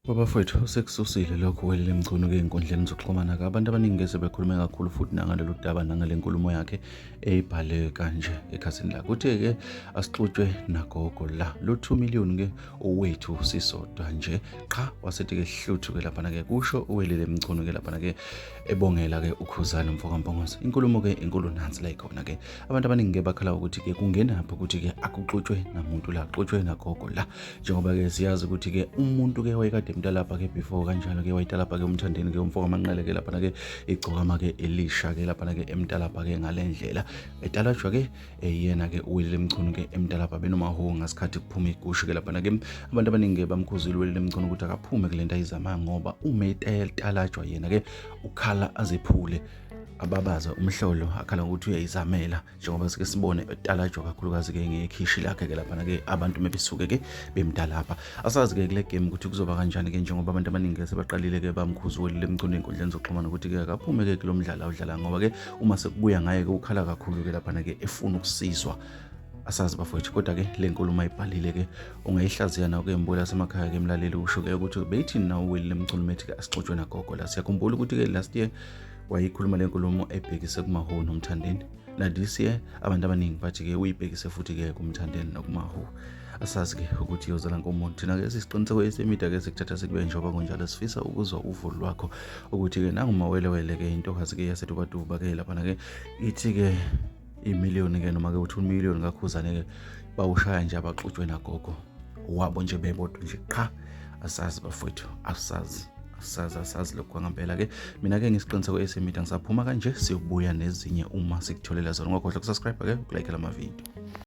Babafwethu sekususile lokho welile Mchunu ke enkundleni zokuxhumana ke abantu abaningi ke sebekhulume kakhulu futhi nangalolu daba nangale nkulumo yakhe eyibhale kanje ekhasini lakhe. Uthe ke asixutshwe nagogo la lo 2 million ke owethu sisodwa nje qha wasethi ke hluthu ke laphana ke kusho uwelile Mchunu ke laphana ke ebongela ke uKhuzani mfokaMpongose. Inkulumo ke inkulu nansi la ikhona ke abantu abaningi ke bakhala ukuthi ke kungenaphi ukuthi ke akuxutshwe namuntu la xutshwe nagogo la njengoba-ke siyazi ukuthi-ke umuntu-ke wayekade emtalapha-ke before kanjalo-ke wayetalapha-ke umthandeni-ke umfo kamanqele-ke laphana-ke igcokama-ke elisha-ke laphana-ke emtalapha-ke ngale ndlela etalajwa-ke yena-ke uwelile mchunu-ke emtalapha benomahuwu ngasikhathi kuphuma igushu-ke laphana-ke abantu abaningi-ke bamkhuzile uwelile mchunu ukuthi akaphume kule nto ayizamayo ngoba uma etalajwa yena-ke ukhala azephule ababaza umhlolo akhala ngokuthi uyayizamela njengoba sike sibone etalajwa kakhulukazi-ke ngekhishi lakhe-ke laphana-ke abantu mebesuke-ke bemtalapha asazi-ke kule game ukuthi kuzoba kanjani-ke njengoba abantu abaningi-ke sebaqalile-ke bamkhuza uwelile emculweni ey'nkundleni zokuxhumana ukuthi-ke akaphume-ke kulo mdlalo awudlala ngoba-ke uma sekubuya ngaye-ke ukhala kakhulu-ke laphana-ke efuna ukusizwa asazi bafowethu kodwa-ke le nkulumo ayibhalile-ke ungayihlaziya nawo-ke mbuyela semakhaya-ke mlaleli usho-ke ukuthi beyithini nawo uwelile emculo methi-ke asixotshwe nagogo la siyakhumbula ukuthi-ke last year wayikhuluma le nkulumo ebhekise kumahu nomthandeni na this year abantu abaningi bathi-ke uyibhekise futhi-ke kumthandeni nakumahu asazi-ke ukuthi iyozala nkomo thina-ke sisiqiniseko esemida-ke sikuthatha sikube njengoba kunjalo sifisa ukuzwa uvo lwakho ukuthi-ke nangumawelewele-ke intokazi-ke yaseTubatuba-ke laphana-ke ithi-ke imiliyoni-ke noma-ke uthi umiliyoni kakhuzane-ke bawushaya nje abaxutshwe nagogo wabo nje bebodwa nje qha asazi bafowethu asazi asazi asazi lokhu kwangempela ke mina ke ngisiqiniseko esemida ngisaphuma kanje siyobuya nezinye uma sikutholela zona ungakhohlwa ukusubscribe ke ukulike lama video.